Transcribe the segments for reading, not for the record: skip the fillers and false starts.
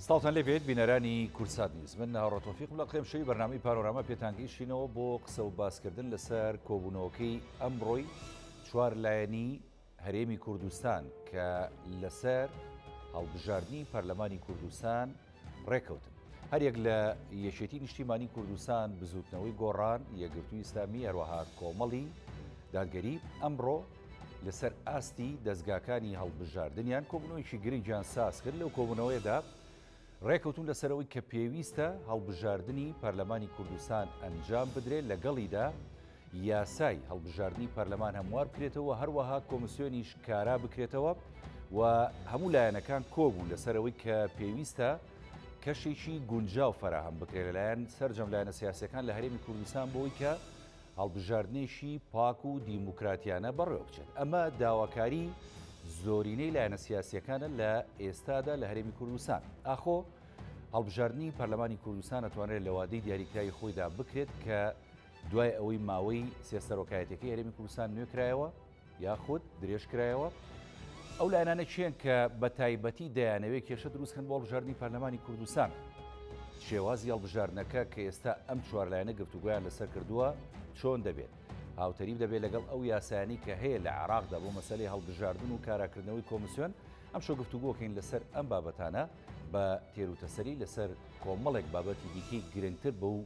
سڵاوتان لێ بێت بینەرانی کوردسات نیوز من هاوڕێ تۆفیقم لە قێم شەوی بەرنامەی پانۆراما پێتان گەیشتینەوە بۆ قسە و باسکردن لەسەر کۆبوونەوەکەی ئەمڕۆی چوار لایەنی هەرێمی کوردستان کە لەسەر هەڵبژاردنی پەرلەمانی کوردستان ڕێککەوتن. هەریەک لە یەکێتی نیشتیمانی کوردستان، بزووتنەوەی گۆڕان، یەکگرتووی ئیسلامی، هەروەها کۆمەڵی دادگەری ئەمڕۆ لەسەر ئاستی دەزگاکانی هەڵبژاردنیان کۆبوونەوەیەکی گرنگیان ساز کرد. لەو کۆبوونەوەیەدا ڕێکەوتون لەسەرەوەی کە پێویستە هەڵبژاردنی پەرلەمانی کوردستان ئەنجام بدرێت لەگەڵیدا یاسای هەڵبژاردنی پەرلەمان هەموار بکرێتەوە، هەروەها کۆمسیۆنیش کارا بکرێتەوە و هەموو لایەنەکان کۆبوون لەسەرەوەی کە پێویستە کەشێکی گونجاو فەراهەم بکرێت لەلایەن سەرجەم لایەنە سیاسەکان لە هەرێمی کوردستان بۆی کە هەڵبژاردنێکی پاک و دیموکراتیانە بەڕێوە بچێت. ئەمە داواکاری زۆرینەی لایەنە سیاسیەکانە لە ئێستادا لە هەرێمی کوردستان. ئاخۆ هەڵبژاردنی پەرلەمانی کوردستان ئەتوانرێت لە وادەی دیاریکراوی خۆیدا بکرێت کە دوای ئەوەی ماوەی سێ سەرۆکایەتەکەی هەرێمی کوردستان نوێ کرایەوە یاخود درێژ کرایەوە ئەو لایەنانە کێن کە بە تایبەتی دەیانەوێت کێشە دروستکەن بۆ هەڵبژاردنی پەرلەمانی کوردستان شێوازی هەڵبژاردنەکە کە ئێستا ئەم چوار لایەنە گفتوگۆیان لەسەر کردووە چۆن دەبێت هاوتەریب دەبێت لەگەڵ ئەو یاسایانی کە هەیە لە عێراقدا بۆ مەسەلەی هەڵبژاردن و کاراکردنەوەی کۆمیسیۆن ئەم شۆ گفتوگۆکەین لەسەر ئەم بابەتانە بە تێروتەسەری لەسەر کۆمەڵێک بابەتی دیکەی گرنگتر بەو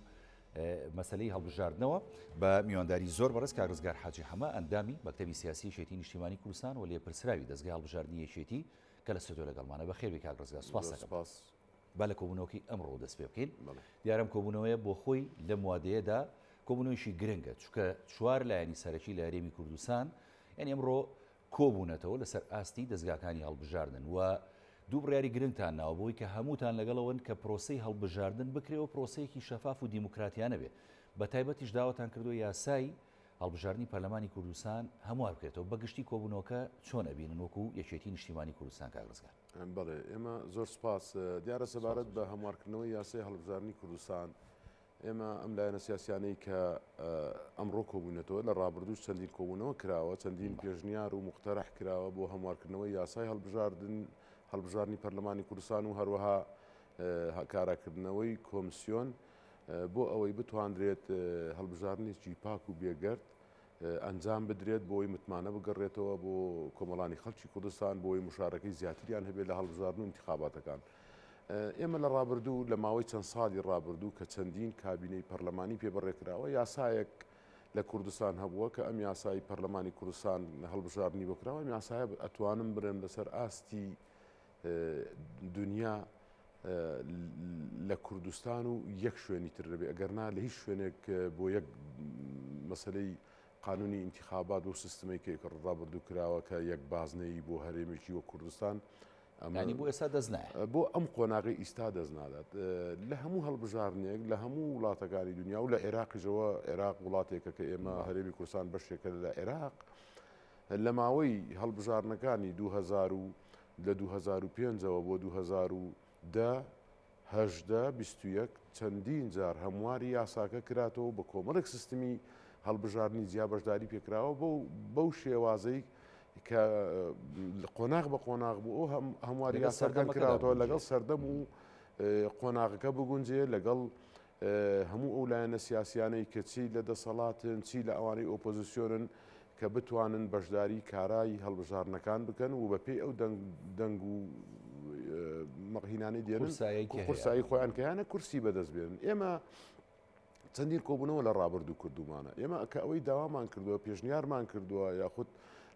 مەسەلەی هەڵبژاردنەوە بە میوانداری زۆر بەڕێز کاک ڕزگار حاجی حەمە ئەندامی مەکتەبی سیاسی یەکێتی نیشتیمانی کوردستان و لێپرسراوی دەزگای هەڵبژاردنی یەکێتی کە لە ستۆدیۆ لەگەڵمانە. بەخێربێی کاک ڕزگار، سوپاس دەکەم. سوپاس. با لە کۆبوونەوەکەی ئەمڕۆ دەست پێ بکەین. دیارە ئەم کۆبوونەوەیە بۆ خۆی لەم وادەیەدا کۆبوونەوەیەکی گرنگە، چونکە چوار لایەنی سەرەکی لە هەرێمی کوردستان یانی ئەمڕۆ کۆبوونەتەوە لەسەر ئاستی دەزگاکانی هەڵبژاردن و دوو بڕیاری گرنگتان ناوە بۆی کە هەمووتان لەگەڵەوەن کە پرۆسەی هەڵبژاردن بکرێ و پرۆسەیەکی شەفاف و دیموکراتیانە بێ بە تایبەتیش داواتان کردووە یاسای هەڵبژاردنی پەرلەمانی کوردستان هەموار بکرێتەوە بە گشتی کۆبوونەوەکە چۆن ئەبینن وەکو یەکێتی نیشتیمانی کوردستان کاک ڕزگار؟ بەڵێ ئێمە زۆر سوپاس دیارە سەبارەت بە هەموارکردنەوەی یاسای هەڵبژاردنی کوردستان ئێمە ئەم لایەنە سیاسیانەی کە ئەمڕۆ کۆبوونەتەوە لە ڕابردووش چەندین کۆبوونەوە کراوە، چەندین پێشنیار و موقتەرەح کراوە بۆ هەموارکردنەوەی یاسای هەڵبژاردن، هەڵبژاردنی پەرلەمانی کوردستان و هەروەها کاراکردنەوەی کۆمسیۆن بۆ ئەوەی بتواندرێت هەڵبژاردنێکی پاک و بێگەرد ئەنجام بدرێت بۆ ئەوەی متمانە بگەڕێتەوە بۆ کۆمەڵانی خەڵکی کوردستان بۆ ئەوەی مشارەکەی زیاتریان هەبێت لە هەڵبژاردن و ئینتخاباتەکان. ئێمە لە ڕابردوو لە ماوەی چەند ساڵی ڕابردوو کە چەندین کابینەی پەرلەمانی پێ بەڕێکراوە یاسایەک لە کوردستان هەبووە کە ئەم یاسای پەرلەمانی کوردستان هەڵبژاردنی بۆ کراوە ئەم یاسایە ئەتوانم برێم لەسەر ئاستی دنیا لە کوردستان و یەک شوێنی تر نەبێ ئەگەر نا لە هیچ شوێنێک بۆ یەک مەسلەی قانونی ئینتخابات و سیستمەی کە ڕابردوو کراوە کە یەک بازنەیی بۆ هەرێمێکی وە کوردستان ئەمانی بۆ ئێستا دەست نایە بۆ ئەم قۆناغی ئیستا دەست نادات لە هەموو هەڵبژارنێک لە هەموو وڵاتەکانی دنیا و لە عێراقیشەوە عێراق وڵاتێکە کە ئێمە هەرێمی کوردستان بەشێکە لە عێراق لە ماوەی هەڵبژاردنەکانی 2000 و لە 2005 ەوە بۆ 2010 18 21 چەندین جار هەمواری یاساکە کراتەوە بە کۆمەڵێک سیستمی هەڵبژاردنی جیا بەشداری پێکراوە بەو بەو شێوازەی کە قۆناغ بە قۆناغ بوو ئەو هەمواری یاساکان کراوەتەوە لەگەڵ سەردەم و قۆناغەکە بگونجێ لەگەڵ هەموو ئەو لایەنە سیاسیانەی کە چی لە دەسەڵاتن چی لە ئەوانەی ئۆپۆزیسیۆنن کە بتوانن بەشداری کارای هەڵبژاردنەکان بکەن و بەپێی ئەو دەنگ دەنگ و مەقهینانەی دێنن قورسایی خۆیان کە هەیانە کورسی بەدەست بێنن ئێمە چەندین کۆبوونەوە لە ڕابردوو کردومانە ئێمە کە ئەوەی داوامان کردووە پێشنیارمان کردووە یاخود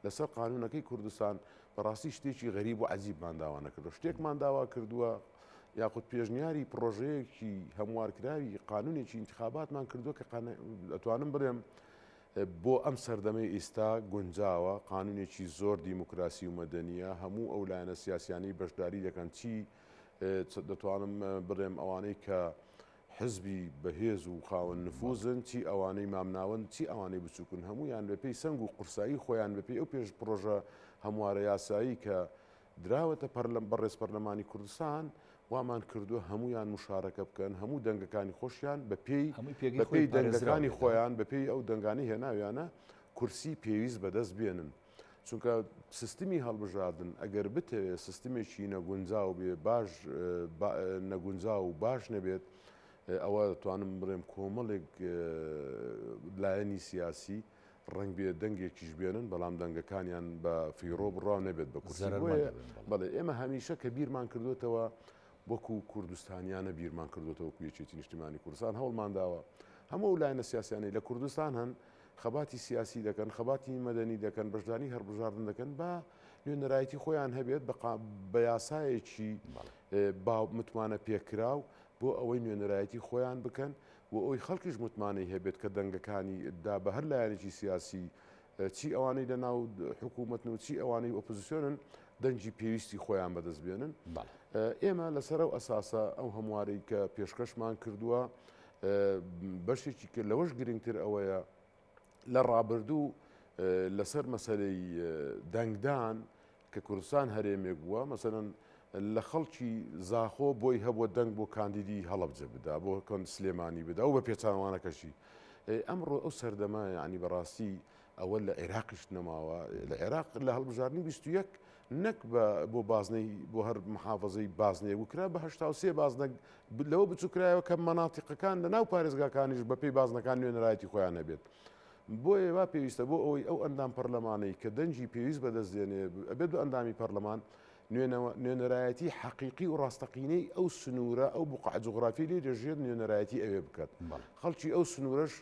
لەسەر قانونەکەی کوردستان بەڕاستی شتێکی غەریب و عەجیبمان داوا نەکردووە شتێکمان داوا کردووە یاخود پێشنیاری پڕۆژەیەکی هەموارکراوی قانونێکی ئینتخاباتمان کردووە کە ئەتوانم بڵێم بۆ ئەم سەردەمەی ئیستا گونجاوە، قانونێکی زۆر دیموکراسی و مەدەنیە، هەموو ئەو لایەنە سیاسیانەی بەشداری دەکەن چی دەتوانم بڵێم ئەوانەی کە حزبی بەهێز و خاوەن نفوزن چی ئەوانەی مامناوەند چی ئەوانەی بچووکن هەمویان بەپێی سەنگ و قورسایی خۆیان بەپێی ئەو پێش پرۆژە هەموارە یاسایی کە دراوەتە پەرلەم بەڕێز پەرلەمانی کوردستان وامان کردووە هەموویان مشارەکە بکەن هەموو دەنگەکانی خۆشیان بە پێی بە پێی دەنگەکانی خۆیان بە پێی ئەو دەنگانی هێناویانە کورسی پێویست بەدەست بێنن. چونکە سیستمی هەڵبژاردن ئەگەر بتەوێت سیستمێکی نەگونجاو بێ باش نەگونجاو و باش نەبێت ئەوە دەتوانم بڵێم کۆمەڵێک لایەنی سیاسی ڕەنگ بێ دەنگێکیش بێنن بەڵام دەنگەکانیان بە فیڕۆ بڕاو نەبێت بە کورسی بەڵێ ئێمە هەمیشە کە بیرمان کردوێتەوە وەکو کوردستانیانە بیرمان کردوێتەوە وەکو یەکێتی نیشتیمانی کوردستان هەوڵمان داوە هەموو ئەو لایەنە سیاسیانەی لە کوردستان هەن خەباتی سیاسی دەکەن، خەباتی مەدەنی دەکەن، بەشداری هەڵبژاردن دەکەن، با نوێنەرایەتی خۆیان هەبێت بە یاسایەکی باو متمانە پێکراو بۆ ئەوەی نوێنەرایەتی خۆیان بکەن و ئەوی خەڵکیش متمانەی هەبێت کە دەنگەکانی دا بە هەر لایەنێکی سیاسی چی ئەوانەی لە ناو حکوومەتن و چی ئەوانەی ئۆپۆزیسیۆنن دەنگی پێویستی خۆیان بەدەست بێنن. ئێمە لەسەر ئەو ئەساسە ئەو هەموارەی کە پێشکەشمان کردووە بەشێکی کە لەوەش گرنگتر ئەوەیە لە ڕابردوو لەسەر مەسەلەی دەنگدان کە کوردستان هەرێمێک بووە مەسەلەن لە خەڵکی زاخۆ بۆی هەبووە دەنگ بۆ کاندیدی هەڵەبجە بدا بۆ کۆن سلێمانی بدا و بە پێچەوانەکەشی ئەمڕۆ ئەو سەردەمە یعنی بەڕاستی ئەوە لە عێراقیش نەماوە لە عێراق لە هەڵبژاردنی 21 نەک بە بۆ بازنەی بۆ هەر محافظەی بازنەیەک وکرا بە 83 بازنە لەوە بچووکرایەوە کە مەناتیقەکان لە ناو پارێزگاکانیش بەپێی بازنەکان نوێنەرایەتی خۆیان هەبێت. بۆیە وا پێویستە بۆ ئەوەی ئەو ئەندام پەرلەمانەی کە دەنگی پێویست بەدەست دێنێ ئەبێت بە ئەندامی پەرلەمان نوێنەرایەتی حەقیقی و ڕاستەقینەی ئەو سنوورە ئەو بقعە جوغرافی لێ دەژێت نوێنەرایەتی ئەوێ بکات خەڵکی ئەو سنوورەش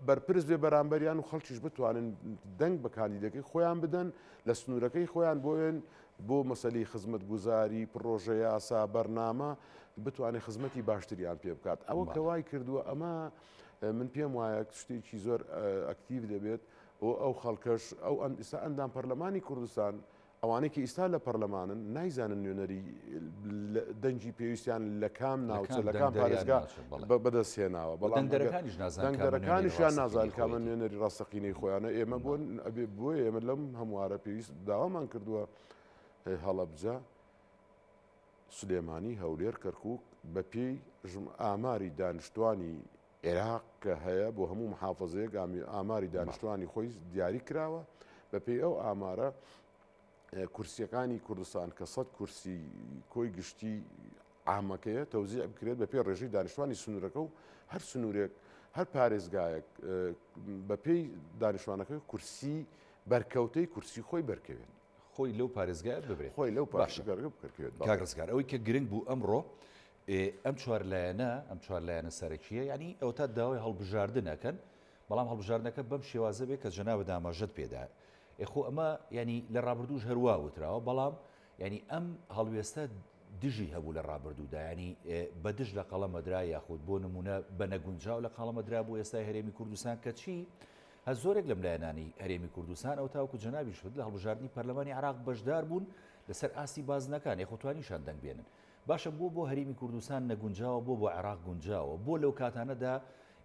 بەرپرس بێ بەرامبەریان و خەڵکیش بتوانن دەنگ بە کاندیدەکەی خۆیان بدەن لە سنوورەکەی خۆیان بۆێن بۆ مەسەلی خزمەتگوزاری پڕۆژە یاسا بەرنامە بتوانێت خزمەتی باشتریان پێ بکات ئەوە کە وای کردووە ئەمە من پێم وایە شتێکی زۆر ئەکتیڤ دەبێت و ئەو خەڵکەش ئەو ئیستا ئەندام پەرلەمانی کوردستان ئەوانەی کە ئیستا لە پەرلەمانن نایزانن نوێنەری دەنگی پێویستیان لە کام ناوچە لە کام پارێزگا بەدەست هێناوە بەڵام دەنگدەرەکانیشیان نازان کامە نوێنەری ڕاستەقینەی خۆیانە ئێمە بۆن ئەبێ بۆیە ئێمە لەم هەموارە پێویست داوامان کردووە هەڵەبجە سلێمانی هەولێر کەرکک بەپێی ئاماری دانیشتوانی عێراق کە هەیە بۆ هەموو محافزەیەک ئاماری دانیشتوانی خۆی دیاری کراوە بەپێی ئەو ئامارە کورسیەکانی کوردستان کە 100 کورسی کۆی گشتی عامەکەیە تەوزیع بکرێت بە پێی ڕێژەی دانیشتوانی سنوورەکە و هەر سنوورێک هەر پارێزگایەک بە پێی دانیشتوانەکە کورسی بەرکەوتەی کورسی خۆی بەرکەوێت. خۆی لەو پارێزگایە ببرێت. خۆی لەو پارێزگایە بکەوێت. کاک ڕزگار ئەوەی کە گرنگ بوو ئەمڕۆ ئەم چوار لایەنە ئەم چوار لایەنە سەرەکییە یانی ئەوەتا داوای هەڵبژاردن ئەکەن بەڵام هەڵبژاردنەکە بەم شێوازە بێ کە جەنابت ئاماژەت پێدا ئێ خۆ ئەمە یانی لە ڕابردووش هەروا وتراوە بەڵام یانی ئەم هەڵوێستە دژی هەبوو لە ڕابردوودا یانی بە دژ لە قەڵەمەدرا یاخود بۆ نمونە بە نەگونجاو لە قەڵەمەدرا بۆ ئێستای هەرێمی کوردستان کەچی هەر زۆرێک لەم لایەنانەی هەرێمی کوردستان ئەو تاوەکو جەنابیش لە هەڵبژاردنی پەرلەمانی عێراق بەشدار بوون لەسەر ئاستی بازنەکان یاخود توانیشان دەنگ بێنن باشە بۆ بۆ هەرێمی کوردستان نەگونجاوە بۆ بۆ عێراق گونجاوە بۆ لەو کاتانەدا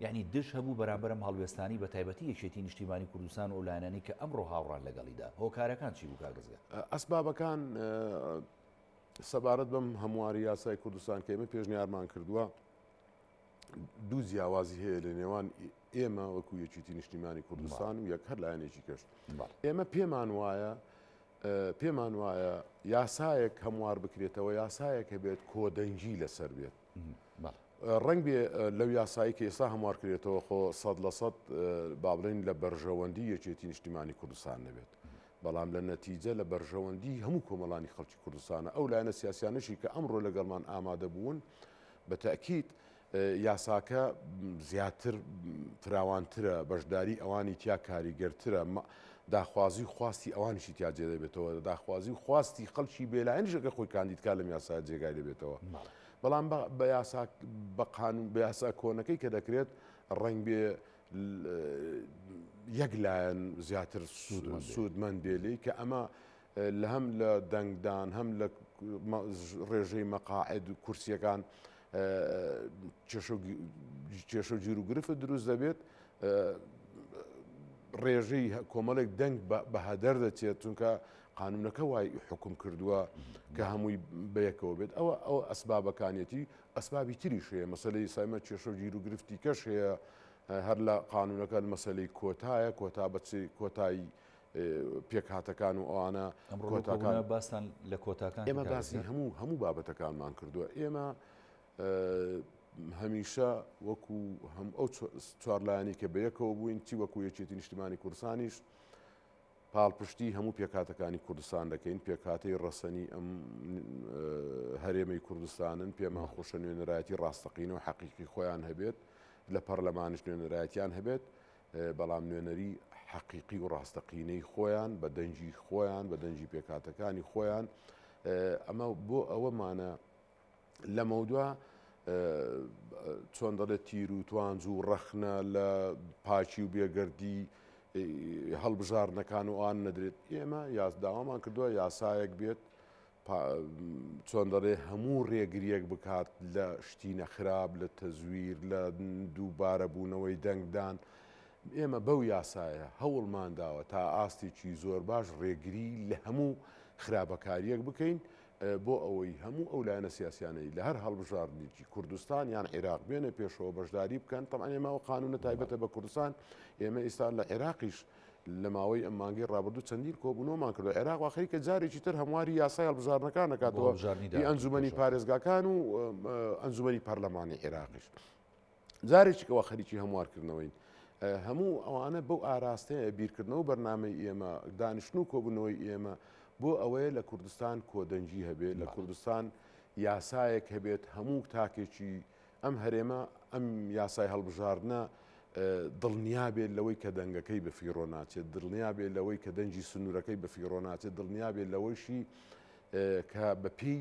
یعنی دژ هەبوو بەرامبەر ئەم هەڵوێستانی بە تایبەتی یەکێتی نیشتیمانی کوردستان و ئەو لایەنانەی کە ئەمڕۆ هاوڕان لەگەڵیدا هۆکارەکان چی بوو کاک ڕزگار؟ ئەسبابەکان سەبارەت بەم هەمواری یاسای کوردستان کە ئێمە پێشنیارمان کردووە دوو جیاوازی هەیە لە نێوان ئێمە وەکو یەکێتی نیشتیمانی کوردستان و یەک هەر لایەنێکی کەش ئێمە پێمان وایە پێمان وایە یاسایەک هەموار بکرێتەوە یاسایەک هەبێت کۆدەنگی لەسەر بێت ڕەنگ بێ لەو یاسایی کە ئێستا هەموار کرێتەوە خۆ 100% با بڵێین لە بەرژەوەندی یەکێتی نیشتیمانی کوردستان نەبێت بەڵام لە نەتیجە لە بەرژەوەندی هەموو کۆمەڵانی خەڵکی کوردستانە ئەو لایەنە سیاسیانەشی کە ئەمڕۆ لەگەڵمان ئامادە بوون بە تەئکید یاساکە زیاتر فراوانترە، بەشداری ئەوانی تیا کاریگەرترە، داخوازی و خواستی ئەوانیشی تیا جێ دەبێتەوە، داخوازی و خواستی خەڵکی بێلایەنیش ئەگەر خۆی کاندید کا لەم یاسایە جێگای دەبێتەوە. بەڵام بە یاسا بە قانون بە یاسا کۆنەکەی کە دەکرێت ڕەنگبێ یەک لایەن زیاتر سوودمەند بێ لێی کە ئەمە لە هەم لە دەنگدان هەم لە ڕێژەی مەقاعد و کورسیەکان کێشە و گیروگرفت دروست دەبێت ڕێژەی کۆمەڵێک دەنگ بە هەدەر دەچێت چونکە قانونەکە وای حکوم کردووە کە هەمووی بەیەکەوە بێت ئەوە ئەو ئەسبابەکانیەتی ئەسبابی تریش هەیە مەسلەی سایمە کێشە و گیروگرفتی کەش هەیە هەر لە قانونەکە مەسلەی کۆتایە کۆتا بەچی کۆتایی. پێکهاتەکان و ئەوانە کۆتاکان باستان لە کۆتاکان ئێمە باسی هەموو هەموو بابەتەکانمان کردووە ئێمە هەمیشە وەکو هەم ئەو چوارلایانی کە بەیەکەوە بووین چی وەکو یەکێتی نیشتمانی کوردستانیش پاڵپشتی هەموو پێکهاتەکانی کوردستان دەکەین، پێکهاتەی ڕەسەنی ئەم هەرێمەی کوردستانن، پێمان خۆشە نوێنەرایەتی ڕاستەقینە و حەقیقی خۆیان هەبێت، لە پەرلەمانیش نوێنەرایەتیان هەبێت، بەڵام نوێنەری حەقیقی و ڕاستەقینەی خۆیان بە دەنگی خۆیان، بە دەنگی پێکهاتەکانی خۆیان، ئەمە بۆ ئەوەمانە لەمەودوا چۆن دەڵێت تیر و توانج و ڕەخنە لە پاکی و بێگەردی هەڵبژاردنەکان و ئان نەدرێت ئێمە یاس داوامان کردووە یاسایەک بێت چۆن دەڵێ هەموو ڕێگریەک بکات لە شتی نەخراب لە تەزویر لە دووبارە بوونەوەی دەنگدان ئێمە بەو یاسایە هەوڵمان داوە تا ئاستێکی زۆر باش ڕێگری لە هەموو خراپەکاریەک بکەین بۆ ئەوەی هەموو ئەو لایەنە سیاسیانەی لە هەر هەڵبژاردنێکی کوردستان یان عێراق بێنە پێشەوە بەشداری بکەن تەبعەن ئێمە ئەو قانونە تایبەتە بە کوردستان ئێمە ئێستا لە عێراقیش لە ماوەی ئەم مانگەی ڕابردوو چەندین کۆبوونەوەمان کردو عێراق وا خەریکە جارێکی تر هەمواری یاسای هەڵبژاردنەکان دەکاتەوە ئەنجومەنی پارێزگاکان و ئەنجومەنی پەرلەمانی عێراقیش. جارێکی کەوا خەریکی هەموارکردنەوەین. هەموو ئەوانە بەو ئاراستەیە بیرکردنەوە بەرنامەی ئێمە، دانیشتن و کۆبوونەوەی ئێمە بۆ ئەوەیە لە کوردستان کۆدەنگی هەبێت، لە کوردستان یاسایەک هەبێت هەموو تاکێکی ئەم هەرێمە ئەم یاسای هەڵبژاردنە دڵنیا بێت لەوەی کە دەنگەکەی بەفیڕۆ ناچێت، دڵنیا بێت لەوەی کە دەنگی سنوورەکەی بەفیڕۆ ناچێت، دڵنیا بێت لەوەیشی کە بەپێی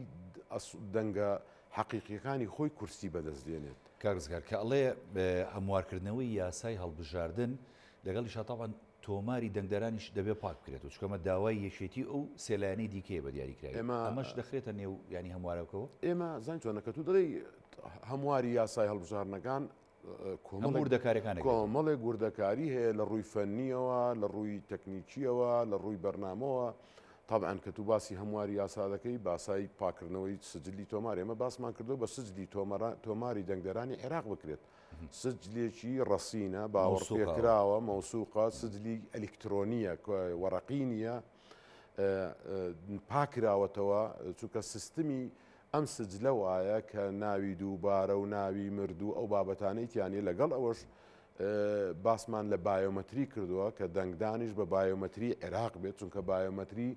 دەنگە حەقیقیەکانی خۆی کورسی بەدەست دێنێت. کاک ڕزگار کە ئەڵێ هەموارکردنەوەی یاسای هەڵبژاردن لەگەڵیشا تەبعەن تۆماری دەنگدەرانیش دەبێ پاک بکرێتەوە چونکە ئەمە داوای یەکێتی ئەو سێ لایەنەی دیکەیە بە دیاریکراوی ئێمە ئەمەش دەخرێتە نێو یانی هەموارەکەوە؟ ئێمە زانی چۆنە کە تۆ دەڵێی هەمواری یاسای هەڵبژاردنەکان کۆمەڵێک وردەکاریەکان کۆمەڵێک وردەکاری هەیە لە ڕووی فەنیەوە لە ڕووی تەکنیکیەوە لە ڕووی بەرنامەوە طبعا کە تو باسی هەمواری یاسا دەکەی باسای پاکردنەوەی سجلی تۆمار ئێمە باسمان کردو بە سجلی تۆماری دەنگدەرانی عێراق بکرێت سجلێکی ڕەسینە باوەڕپێکراوە مەوسوقە سجلی ئەلیکترۆنیە وەڕەقی نییە پاکراوەتەوە چونکە سیستمی ئەم سجلە وایە کە ناوی دووبارە و ناوی مردوو ئەو بابەتانەی تیا نیە، لەگەڵ ئەوەش باسمان لە بایۆمەتری کردووە کە دەنگدانیش بە بایۆمەتری عێراق بێت، چونکە بایۆمەتری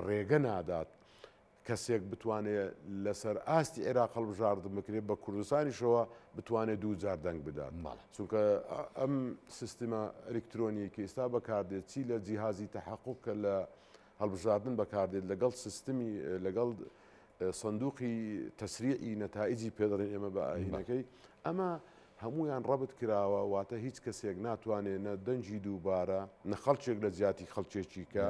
ڕێگە نادات کەسێک بتوانێت لەسەر ئاستی عێراق هەڵبژاردن بکرێت بە کوردستانیشەوە بتوانێت دوو جار دەنگ بدات چونکە ئەم سیستمە ئەلکترۆنی کە ئێستا بەکاردێت چی لە جیهازی تەحقق کە لە هەڵبژاردن بەکاردێت لەگەڵ سیستمی لەگەڵ سندوقی تەسریعی نەتائیجی پێ دەڵێن ئێمە بە ئاینەکەی ئەمە هەمویان ڕەبت کراوە واتە هیچ کەسێک ناتوانێت نە دەنگی دووبارە نە خەڵکێک لە جیاتی خەڵکێکی کە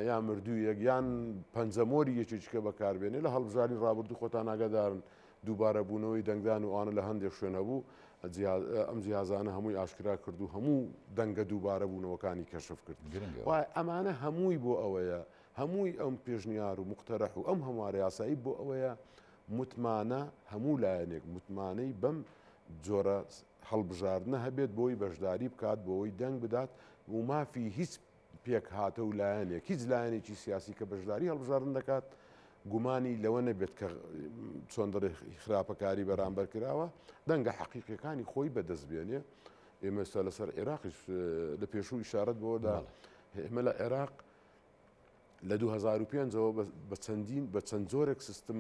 یا مردوویەک یان پەنجەمۆری یەکێکیکە بەکاربێنێ لە هەڵبژاری ڕابردوو خۆتان ئاگادارن دووبارە بوونەوەی دەنگدان و ئەوانە لە هەندێک شوێن هەبوو ئەم جیهازانە هەمووی ئاشکرا کرد و هەموو دەنگە دووبارە بوونەوەکانی کەشف کرد ئەمانە هەمووی بۆ ئەوەیە هەمووی ئەم پێشنیار و موقتەرەح و ئەم هەموارە یاسایی بۆ ئەوەیە متمانە هەموو لایەنێک متمانەی بەم جۆرە هەڵبژاردنە هەبێت بۆی بەشداری بکات بۆی دەنگ بدات و مافی هیچ پێکهاتە و لایەنێک هیچ لایەنێکی سیاسی کە بەشداری هەڵبژاردن دەکات گومانی لەوە نەبێت کە چۆن دەڵێ خراپەکاری بەرامبەر کراوە دەنگە حەقیقیەکانی خۆی بەدەست بێنێ ئێمە ئێستا لەسەر عێراقیش لە پێشوو ئیشارەت بەوەدا ئێمە لە عێراق لە 2005 ەوە بە چەندین بە چەند جۆرێک سیستم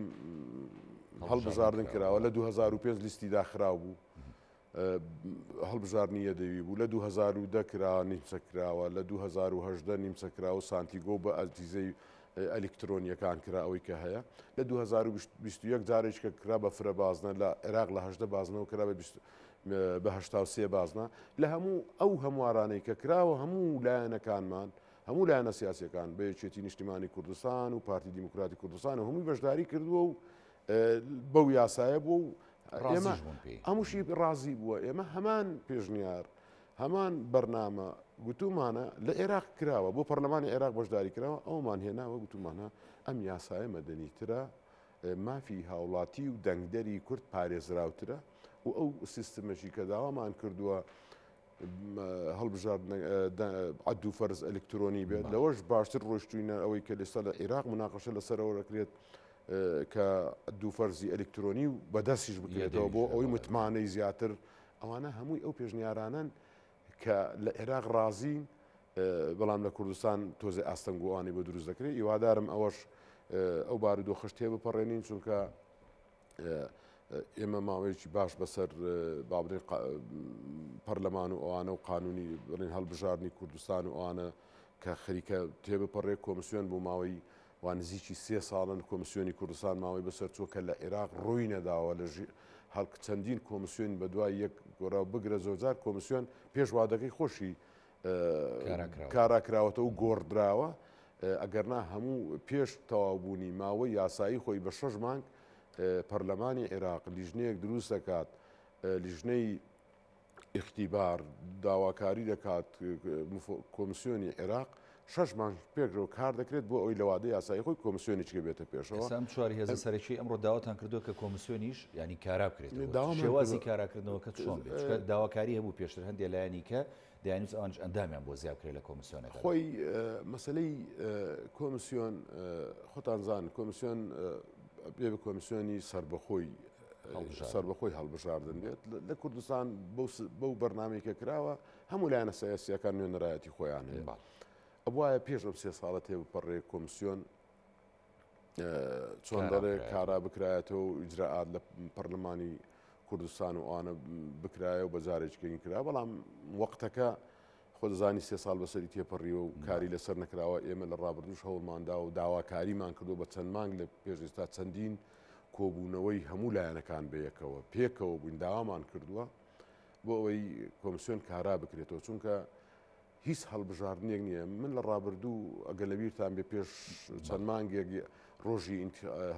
هەڵبژاردن کراوە لە 2005 لیستی داخراو بوو هەڵبژاردنی یەدەوی بوو لە 2010 کرا نیمچە کراوە لە 2010 نیمچە کراوە و سانتیگۆ بە ئەجیزەی ئەلیکترۆنیەکان کرا ئەوەی کە هەیە لە 2021 جارێککە کرا بە فرە بازنە لە عێراق لە هەدە بازنەوە کرا بە بە 83 بازنە لە هەموو ئەو هەموارانەی کە کراوە هەموو لایەنەکانمان هەموو لایەنە سیاسیەکان بە یەکێتی نیشتیمانی کوردستان و پارتی دیموکراتی کوردستان و هەمووی بەشداری کردووە و بەو یاسایە بووە و ئێمە هەمووشی ڕازی بووە ئێمە هەمان پێشنیار هەمان بەرنامە گوتومانە لە عێراق کراوە بۆ پەرلەمانی عێراق بەشداری کراوە ئەومان هێناوە گوتومانە ئەم یاسایە مەدەنیترە مافی هاوڵاتی و دەنگدەری کورد پارێزراوترە و ئەو سیستمەشی کە داوامان کردووە. هەڵبژاردنە عەد و فەرز ئەلکترۆنی بێت لەوەش باشتر ڕۆشتوینە ئەوەی کە لێستا لە عێراق مناقەشە لەسەرەوە دەکرێت کە دوو فەرزی ئەلکترۆنی و بەدەستیش بکرێتەوە بۆ ئەوەی متمانەی زیاتر ئەوانە هەمووی ئەو پێشنیارانەن کە لە عێراق ڕازین بەڵام لە کوردستان تۆزێ ئاستەنگ و ئەوانەی بۆ دروست دەکرێت هیوادارم ئەوەش ئەو بارودۆخش تێ بپەڕێنین چونکە ئێمە ماوەیەکی باش بەسەر با بڵێن پەرلەمان و ئەوانە و قانونی بڵێن هەڵبژاردنی کوردستان و ئەوانە کە خەریکە تێبپەڕێ کۆمسیۆن بۆ ماوەی وا نزیکی سێ ساڵن کۆمسیۆنی کوردستان ماوەی بەسەر چووە کە لە عێراق ڕووی نەداوە لە هەڵک چەندین کۆمسیۆن بە دوای یەک گۆڕا و بگرە زۆرجار کۆمسیۆن پێش وادەکەی خۆشی کارا کراوەتەوە و گۆڕدراوە ئەگەرنا هەموو پێش تەواوبوونی ماوەی یاسایی خۆی بە شەش مانگ پەرلەمانی عێراق لیژنەیەک دروست دەکات لیژنەی ئیختیبار داواکاری دەکات کۆمسیۆنی عێراق شەش مانگ پێکەوە کار دەکرێت بۆ ئەوەی لە وادەی یاسایی خۆی کۆمسیۆنی چکە بێتە پێشەوە. ئێستا ئەم چوار هێزە سەرەکیەی ئەمڕۆ داواتان کردووە کە کۆمسیۆنیش یانی کارا بکرێتەوە، شێوازی کاراکردنەوەکە چۆن بێت؟ چونکە داواکاری هەبوو پێشتر هەندێ لایەنی کە دەیانویست ئەوانیش ئەندامیان بۆ زیاد بکرێت لە کۆمسیۆنەکەدا. خۆی مەسەلەی کۆمسیۆن خۆتان زان کۆمسیۆن بێ بە کۆمسیۆنی سەربەخۆی سەربەخۆی هەڵبژاردن بێت لە کوردستان بەو بەرنامەی کە کراوە هەموو لایەنە سیاسیەکان نوێنەرایەتی خۆیان هەیە ئەبوایە پێش ئەم سێ ساڵە تێبپەڕێ کۆمسیۆن چۆن دەڵێ کارا بکرایەتەوە و ئیجرائات لە پەرلەمانی کوردستان و ئەوانە بکرایە و بە جارێکین کرا بەڵام وەختەکە خۆ دەزانی سێ ساڵ بەسەری تێپەڕیوە و کاری لەسەر نەکراوە ئێمە لە ڕابردوش هەوڵماندا و داواکاریمان کردو بە چەند مانگ لە پێش ئێستا چەندین کۆبوونەوەی هەموو لایەنەکان بەیەکەوە پێکەوە بووین داوامان کردووە بۆ ئەوەی کۆمسیۆن کارا بکرێتەوە چونکە هیچ هەڵبژاردنێک نییە من لە ڕابردوو ئەگەر لە بیرتان بێ پێش چەند مانگێک ڕۆژی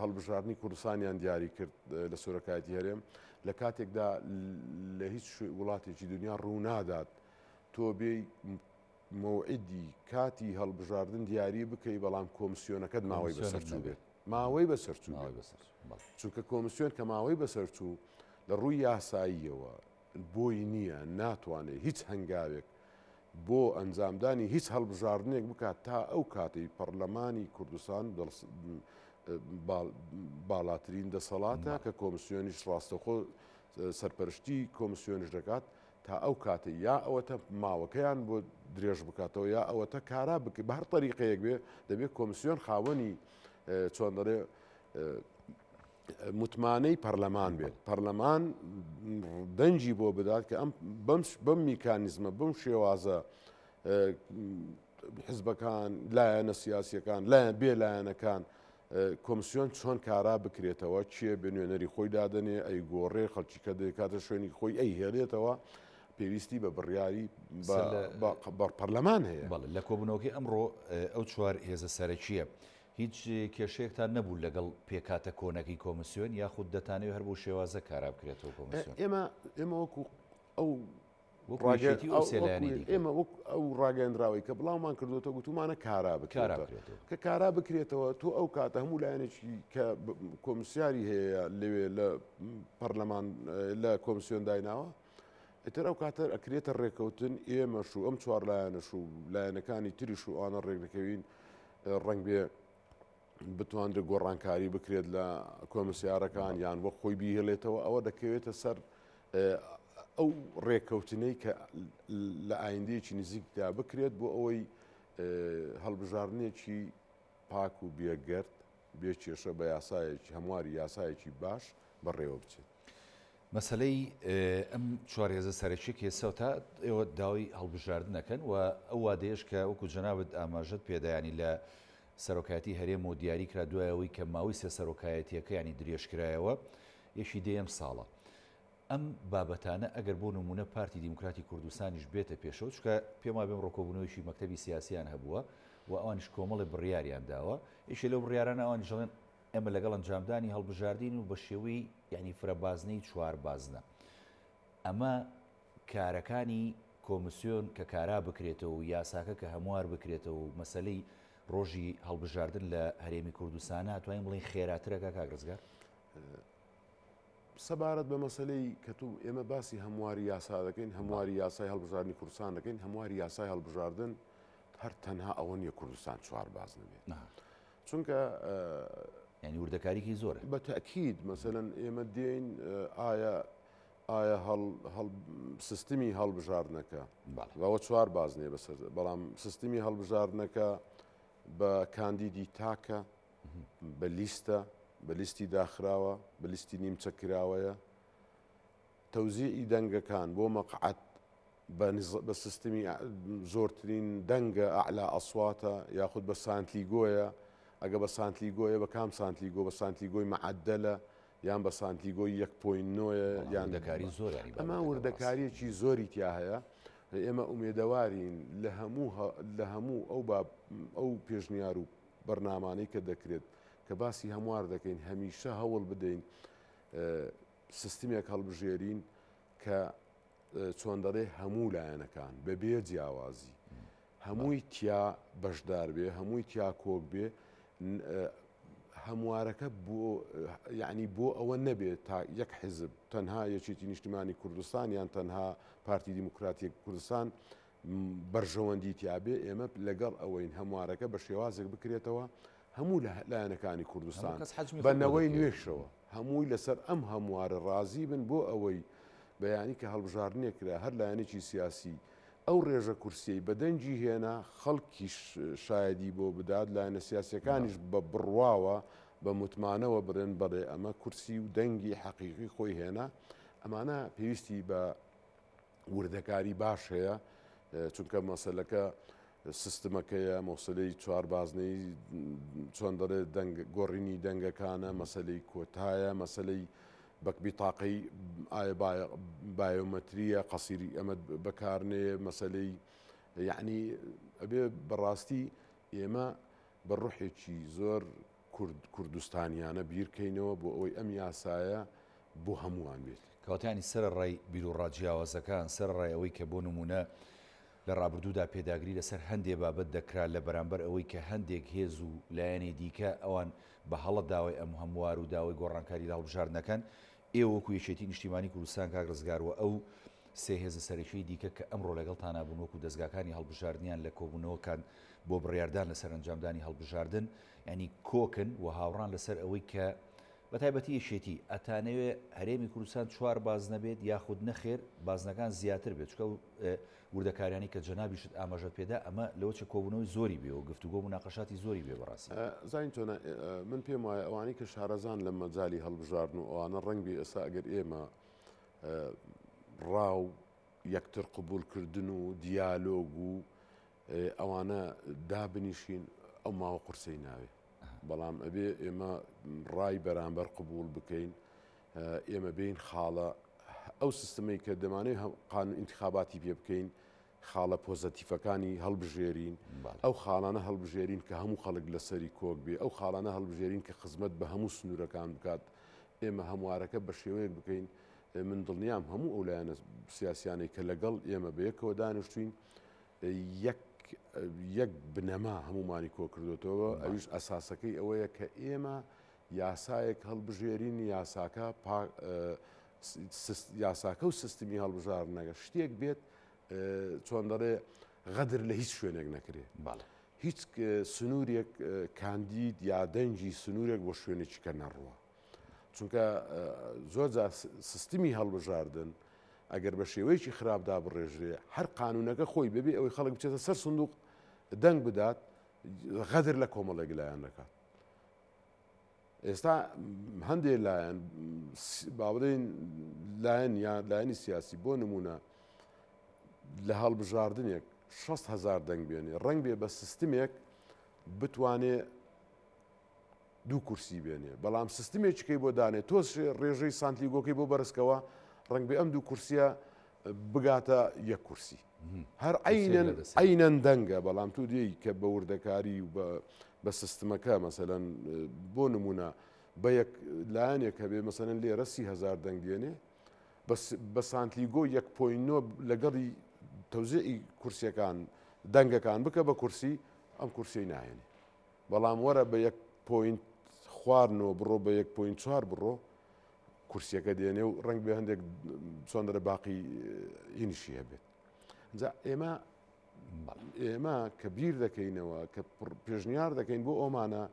هەڵبژاردنی کوردستانیان دیاری کرد لە سۆرەکایەتی هەرێم لە کاتێکدا لە هیچ وڵاتێکی دنیا ڕوونادات تۆ بێ مەوعیدی کاتی هەڵبژاردن دیاری بکەی بەڵام کۆمسیۆنەکەت ماوەی بەسەر بێت ماوەی بەسەر چوو چونکە کۆمسیۆن کە ماوەی بەسەر چوو لە ڕووی یاساییەوە بۆی نییە ناتوانێت هیچ هەنگاوێک بۆ ئەنجامدانی هیچ هەڵبژاردنێک بکات تا ئەو کاتەی پەرلەمانی کوردستان باڵاترین دەسەڵاتە کە کۆمسیۆنیش ڕاستەخۆ سەرپەرشتی کۆمسیۆنیش دەکات تا ئەو کاتەی یا ئەوەتە ماوەکەیان بۆ درێژ بکاتەوە یا ئەوەتە کارا بکە بە هەر تەریقەیەک بێ دەبێت کۆمسیۆن خاوەنی چۆن دەڵێ متمانەی پەرلەمان بێت پەرلەمان دەنگی بۆ بدات کە ئەم بەم بەم میکانیزمە بەم شێوازە حزبەکان لایەنە سیاسیەکان لایەن بێ لایەنەکان کۆمسیۆن چۆن کارا بکرێتەوە کێ بێ نوێنەری خۆی دادەنێ ئەیگۆڕێ خەڵکی کە دەیکاتە شوێنی خۆی ئەیهێڵێتەوە پێویستی بە بڕیاری بە پەرلەمان هەیە. بەڵێ لە کۆبوونەوەکەی ئەمڕۆ ئەو چوار هێزە سەرەکییە هیچ کێشەیەکتان نەبوو لەگەڵ پێکهاتە کۆنەکەی کۆمسیۆن یاخود دەتانەوێت هەر بەو شێوازە کارا بکرێتەوە کۆمسیۆن؟ ئێمە ئێمە وەکو ئەو وەکو یەکێتی و ئەو سێ لایەنەی دیکە. ئێمە وەک ئەو ڕاگەیەندراوەی کە بڵاومان کردووەتەوە گوتومانە کارا بکرێتەوە کە کارا بکرێتەوە تۆ ئەو کاتە هەموو لایەنێکی کە کۆمسیاری هەیە لەوێ لە پەرلەمان لە کۆمسیۆن دایناوە ئیتر ئەو کاتە ئەکرێتە ڕێکەوتن ئێمەش و ئەم چوار لایەنەش و لایەنەکانی تریش و ئەوانە ڕێک دەکەوین ڕەنگ بێ بتواندرێت گۆڕانکاری بکرێت لە کۆمسیارەکان یان وەک خۆی بیهێڵێتەوە ئەوە دەکەوێتە سەر ئەو ڕێککەوتنەی کە لە ئایندەیەکی نزیکدا بکرێت بۆ ئەوەی هەڵبژاردنێکی پاک و بێگەرد بێ کێشە بە یاسایەکی هەمواری یاسایەکی باش بەڕێوە بچێت. مەسەلەی ئەم چوار هێزە سەرەکیە کە ئێستا تا ئێوە داوای هەڵبژاردن ئەکەن و ئەو وادەیەش کە وەکو جەنابت ئاماژەت پێدا یانی لە سەرۆکایەتی هەرێم و دیاری کرا دوای ئەوەی کە ماوەی سێ سەرۆکایەتیەکە ینی درێژکرایەوە یەکی دەیەم ساڵە ئەم بابەتانە ئەگەر بۆ نمونە پارتی دیموکراتی کوردستانیش بێتە پێشەوە چونکە پێم وابێ ئەمڕۆ کۆبوونەوەیەکی مەکتەبی سیاسیان هەبووە و ئەوانیش کۆمەڵێ بڕیاریان داوە یەکێ لەو بڕیارانە ئەوانیش دەڵێن ئێمە لەگەڵ ئەنجامدانی هەڵبژاردین و بە شێوەی یانی فرە بازنەی چوار بازنە. ئەمە کارەکانی کۆمسیۆن کە کارا بکرێتەوە و یاساکە کە هەموار بکرێتەوە و مەسەلەی ڕۆژی هەڵبژاردن لە هەرێمی کوردستانە توانین بڵێین خێراترەکە کاک ڕزگار؟ سەبارەت بە مەسەلەی کە تو ئێمە باسی هەمواری یاسا دەکەین، هەمواری یاسای هەڵبژاردنی کوردستان دەکەین، هەمواری یاسای هەڵبژاردن هەر تەنها ئەوە نییە کوردستان چوار بازنە بێت. چونکە یانی وردەکاریی زۆرە. بە تەئکید مەسەلەن ئێمە دێین ئایا ئایا هەڵ هەڵ سیستمی هەڵبژاردنەکە بەوە چوار بازنەیە بەسەر بەڵام سیستمی هەڵبژاردنەکە بە کاندیدی تاکە بە لیستە، بە لیستی داخراوە، بە لیستی نیمچە کراوەیە. تەوزیعی دەنگەکان بۆ مەقعەد بە سیستمی زۆرترین دەنگە ئەعلا ئەسواتە یاخود بە سانتلیگۆیە، ئەگە بە سانتلیگۆیە بە کام سانتلیگۆ بە سانتلیگۆی مەعەدەلە یان بە سانتلیگۆی یەک point نۆیە یان وردەکاری زۆر یانی ئەمە وردەکاریەکی زۆری تیا هەیە ئێمە ئومێدەوارین لە هەموو لە هەموو ئەو ئەو پێشنیار و بەرنامانەی کە دەکرێت کە باسی هەموار دەکەین هەمیشە هەوڵ بدەین سیستمێک هەڵبژێرین کە چۆن دەڵێ هەموو لایەنەکان بە بێ جیاوازی هەمووی تیا بەشدار بێ هەمووی تیا کۆک بێ هەموارەکە بۆ یعنی بۆ ئەوە نەبێت تا یەک حیزب تەنها یەکێتی نیشتیمانی کوردستان یان تەنها پارتی دیموکراتی کوردستان بەرژەوەندی تیابێ، ئێمە لەگەڵ ئەوەین هەموارەکە بە شێوازێک بکرێتەوە هەموو لایەنەکانی کوردستان بە نەوەی نوێشەوە هەمووی لەسەر ئەم هەموارە ڕازی بن بۆ ئەوەی بەیانی کە هەڵبژاردنێک کرا هەر لایەنێکی سیاسی ئەو ڕێژە کورسیەی بە دەنگی هێنا خەڵکیش شایەدی بۆ بدات لایەنە سیاسیەکانیش بە بڕواوە بە متمانەوە بڵێن بەڵێ ئەمە کورسی و دەنگی حەقیقی خۆی هێنا ئەمانە پێویستی بە وردەکاری باش هەیە چونکە مەسەلەکە سیستمەکەیە مەسەلەی چوار بازنەی چۆن دەڵێ دەنگ گۆڕینی دەنگەکانە مەسلەی کۆتایە مەسلەی بەک بیتاقەی ئایا بایۆمەتریە قەسیری ئەمە بەکارنێ مەسلەی یعنی ئەبێ بەڕاستی ئێمە بە ڕوحێکی زۆر کورد کوردستانیانە بیرکەینەوە بۆ ئەوەی ئەم یاسایە بۆ هەمووان بێت. کەواتە یانی سەرەڕای بیروڕا جیاوازەکان، سەرەڕای ئەوەی کە بۆ نموونە لە ڕابردوودا پێداگری لەسەر هەندێ بابەت دەکرا لە بەرامبەر ئەوەی کە هەندێک هێز و لایەنی دیکە ئەوان بە هەڵە داوای ئەم هەموار و داوای گۆڕانکاری لە هەڵبژاردنەکەن، ئێوە وەکوو یەکێتی نیشتیمانی کوردستان کاک ڕزگار و ئەو سێ هێزە سەرەکیی دیکە کە ئەمڕۆ لەگەڵتانا بوون وەکوو دەزگاکانی هەڵبژاردنیان لە کۆبوونەوەکان بۆ بڕیاردان لەسەر ئەنجامدانی هەڵبژاردن یانی کۆکن و هاوڕان لەسەر ئەوەی کە بە تایبەتی یەکێتی ئەتانەوێ هەرێمی کوردستان چوار بازنە بێت یاخود نەخێر بازنەکان زیاتر بێت چونکە ئەو وردەکاریانەی کە جەنابیشت ئاماژەت پێدا ئەمە لەوەچە کۆبوونەوەی زۆری بێ و گفتوگۆ موناقەشاتی زۆری بێ بەڕاستی. زانین چۆنە من پێم وایە ئەوانەی کە شارەزان لە مەجالی هەڵبژاردن و ئەوانە ڕەنگبێ ئێستا ئەگەر ئێمە ڕا و یەکتر قبوڵکردن و دیالۆگ و ئەوانە دابنیشین ئەو ماوە قورسەی ناوێ بەڵام ئەبێ ئێمە ڕای بەرامبەر قبول بکەین ئێمە بین خاڵە ئەو سیستمەی کە دەمانەوێت قانون ئینتخاباتی پێ بکەین خاڵە پۆزەتیفەکانی هەڵبژێرین ئەو خاڵانە هەڵبژێرین کە هەموو خەڵک لەسەری کۆک بێ ئەو خاڵانە هەڵبژێرین کە خزمەت بە هەموو سنوورەکان بکات ئێمە هەموارەکە بە شێوەیەک بکەین من دڵنیام هەموو ئەو لایەنە سیاسیانەی کە لەگەڵ ئێمە بەیەکەوە دانیشتوین یەک یەک بنەما هەمومانی کۆکردوێتەوە ئەویش ئەساسەکەی ئەوەیە کە ئێمە یاسایەک هەڵبژێرین یاساکە یاساکە و سیستمی هەڵبژاردنەکە شتێک بێت چۆن دەڵێ غەدر لە هیچ شوێنێک نەکرێ هیچ سنوورێک کاندید یا دەنگی سنوورێک بۆ شوێنێکی کە نەڕوە چونکە زۆر جار سیستمی هەڵبژاردن ئەگەر بە شێوەیەکی خراپ دابڕێژرێ هەر قانونەکە خۆی بەبێ ئەوەی خەڵک بچێتە سەر سندوق دەنگ بدات غەدر لە کۆمەڵێک لایەن دەکات ئێستا هەندێک لایەن با بڵێین لایەن یا لایەنی سیاسی بۆ نمونە لە هەڵبژاردنێک 6 هزار دەنگ بێنێ ڕەنگ بێ بە سیستمێک بتوانێ دوو کورسی بێنێ بەڵام سیستمێکیکەی بۆ دانێ تۆ ڕێژەی سانتلیگۆکەی بۆ بەرزکەوە ڕەنگ بێ ئەم دوو کورسیە بگاتە یەک کورسی هەر عینەن عینەن دەنگە بەڵام تو دێی کە بە وردەکاری و بە سیستمەکە مەسەلەن بۆ نمونە بە یەک لایەنێک هەبێ مەسەلەن لێرە 30هزار دەنگ دێنێ بە سانتلیگۆ یەک point نۆ لەگەڵی تەوزیعی کورسیەکان دەنگەکان بکە بە کورسی ئەم کورسی ناهێنێ بەڵام وەرە بە یەک point خوار نۆ بڕۆ بە یەک point چوار بڕۆ. کورسیەکە دێنێ و ڕەنگ بێ هەندێک چۆن دەرە باقی هینیشی هەبێت جا ئێمە ئێمە کە بیر دەکەینەوە کە پێشنیار دەکەین بۆ ئۆمانە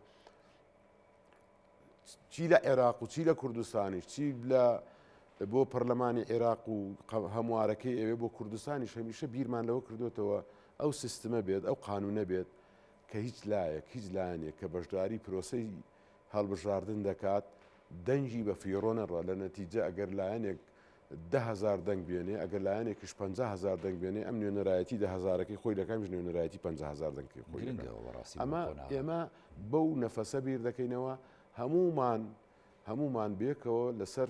چی لە عێراق و چی لە کوردستانیش چی لە بۆ پەرلەمانی عێراق و هەموارەکەی ئەوێ بۆ کوردستانیش هەمیشە بیرمان لەوە کردوێتەوە ئەو سیستمە بێت ئەو قانونە بێت کە هیچ لایەک هیچ لایەنێک کە بەشداری پرۆسەی هەڵبژاردن دەکات دەنگی بە فیڕۆ نەڕوا لە نەتیجە ئەگەر لایەنێک 10هزار دەنگ بێنێ ئەگەر لایەنێکیش 500هزار دەنگ بێنێ ئەم نوێنەرایەتی دە هەزارەکەی خۆی دەکەمیش نوێنەرایەتی 500هزار دەنگی خۆی ئەمە ئێمە بەو نەفەسە بیر دەکەینەوە هەمومان هەمومان بێکەوە لەسەر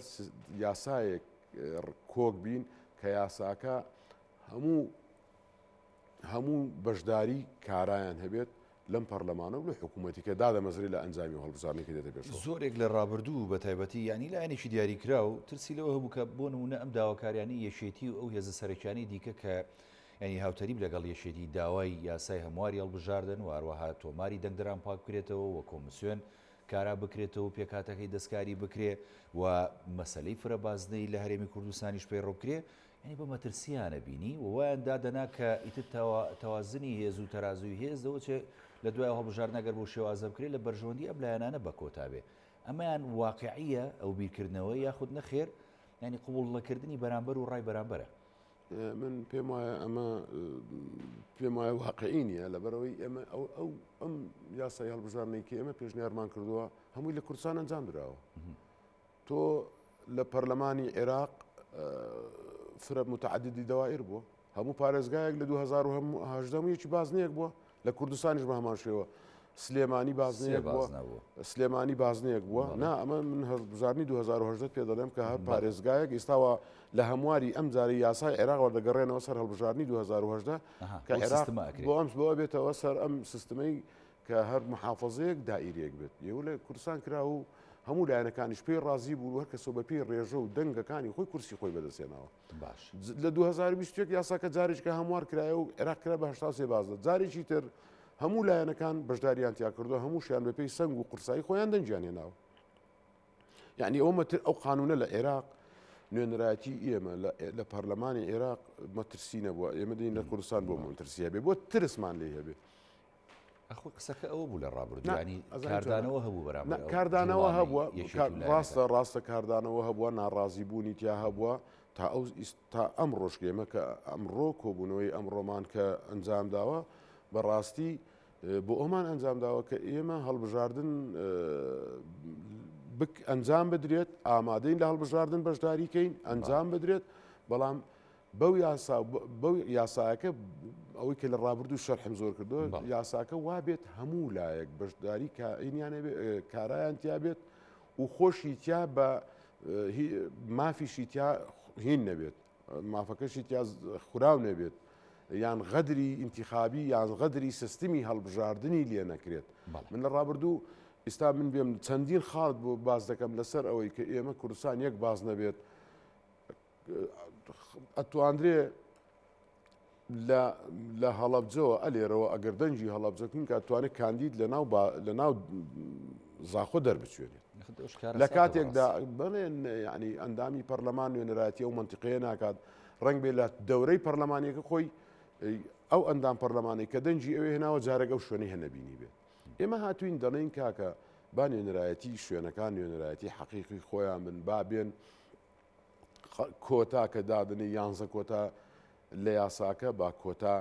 یاسایەک کۆک بین کە یاساکە هەموو هەموو بەشداری کارایان هەبێت لەم پەرلەمانە و لە حکوومەتی کە دادەمەزرێ لە ئەنجامی و هەڵبژاردنی کە دێتە پێشەوە. زۆرێک لە ڕابردوو بە تایبەتی یانی لایەنێکی دیاریکراو ترسی لەوە هەبوو کە بۆ نموونە ئەم داواکاریانەی یەکێتی و ئەو هێزە سەرەکیانەی دیکە کە یانی هاوتەریب لەگەڵ یەکێتی داوای یاسای هەمواری هەڵبژاردن و هەروەها تۆماری دەنگدەران پاک بکرێتەوە و کۆمسیۆن کارا بکرێتەوە و پێکهاتەکەی دەستکاری بکرێ و مەسەلەی فرەبازنەی لە هەرێمی کوردستانیش پەیڕەو بکرێ یانی بە مەترسییانە بینی و وایان دادەنا کە ئیتر تەوازنی هێز و تەرازووی هێز لەوە چێ لە دوای هەڵبژاردن ئەگەر بەو شێوازە بکرێ لە بەرژەوەندی ئەم لایەنانە بە کۆتا بێ. ئەمەیان واقیعییە ئەو بیرکردنەوە یاخود نەخێر یانی قبوڵ نەکردنی بەرامبەر و ڕای بەرامبەرە؟ من پێم وایە ئەمە پێم وایە واقعی نییە لەبەرەوەی ئێمە ئەو ئەو ئەم یاسای هەڵبژاردنەی کە ئێمە پێشنیارمان کردووە هەمووی لە کوردستان ئەنجام دراوە. تۆ لە پەرلەمانی عێراق فرە متعددی دەوائر بووە هەموو پارێزگایەک لە 2010 یەکی بازنەیەک بووە لە کوردستانیش بە هەمان شێوە سلێمانی بازنەیەک بووە سلێمانی بازنەیەک بووە نا ئەمە من هەڵبژاردنی 2010 پێ دەڵێم کە هەر پارێزگایەک ئێستاوە لە هەمواری ئەم جارەی یاسای عێراق وەردەگەڕێنەوە سەر هەڵبژاردنی 2010 کە عێراق بۆ ئەم بۆ بێتەوە سەر ئەم سیستمەی کە هەر محافەزەیەک دائیرەیەک بێت ئێوە لە کوردستان کرا و هەموو لایەنەکانیش پێی ڕازی بوو و هەر کەسەوە بە پێی ڕێژە و دەنگەکانی خۆی کورسی خۆی بەدەستهێناوە. باش. لە 2021 یاساکە جارێکە هەموار کرایە و عێراق کرا بە 83 بازنە جارێکی تر هەموو لایەنەکان بەشداریان تیا کردو هەمووشیان بە پێی سەنگ و قورسایی خۆیان دەنگیان هێناوە. یعنی ئەو مەتر ئەو قانونە لە عێراق نوێنەرایەتی ئێمە لە پەرلەمانی عێراق مەترسی نەبووە ئێمە دێین لە کوردستان بۆ مەترسی هەبێ بۆ ترسمان لێ هەبێ ئەخۆ قسەکە ئەوە بوو لە ڕابردوو ینی کاردانەوە هەبوو بەرامبەر کاردانەوە هەبووە ڕاستە ڕاستە کاردانەوە هەبووە ناڕازی بوونی تیا هەبووە تا ئەو تا ئەم ڕۆژگەێمە کە ئەمڕۆ کۆبوونەوەی ئەمڕۆمان کە ئەنجام داوە بەڕاستی بۆ ئەومان ئەنجام داوە کە ئێمە هەڵبژاردن ئەنجام بدرێت ئامادەین لە هەڵبژاردن بەشداریکەین ئەنجام بدرێت بەڵام بەو یاسا بەو یاسایەکە ئەوەی کە لە ڕابردوو شەرحم زۆر کردو یاساکە وا بێت هەموو لایەک بەشداری کائینیان کارایان تیا بێت و خۆشی تیا بە مافیشی تیا هین نەبێت مافەکەشی تیا خوراو نەبێت یان غەدری ئینتیخابی یان غەدری سیستمی هەڵبژاردننی لێ نەکرێت من لە ڕابردوو ئیستا من بێم چەندین خاڵت بۆ باز دەکەم لەسەر ئەوەی کە ئێمە کوردستان یەک باز نەبێت ئەتواندرێ لە لە هەڵەبجەوە ئەلێرەوە ئەگەر دەنگی هەڵەبجە کە توانێت کاندید لە ناو لە ناو زاخۆ دەربچێنێت لە کاتێکدا بڵێن ینی ئەندامی پەرلەمان نوێنەرایەتی ئەو منتیقەیە ناکات ڕنگ بێ لە دەورەی پەرلەمانیەکە خۆی ئەو ئەندام پەرلەمانی کە دەنگی ئەوێ هێناوە جارێک ئەو شوێنەی هەنەبینی بێت ئێمە هاتوین دەڵێن کاکە با نوێنەرایەتی شوێنەکان نوێنەرایەتی حەقیقی خۆیان بن با بێن کۆتا کە دادەنێی یانزە کۆتا لە یاساکە با کۆتا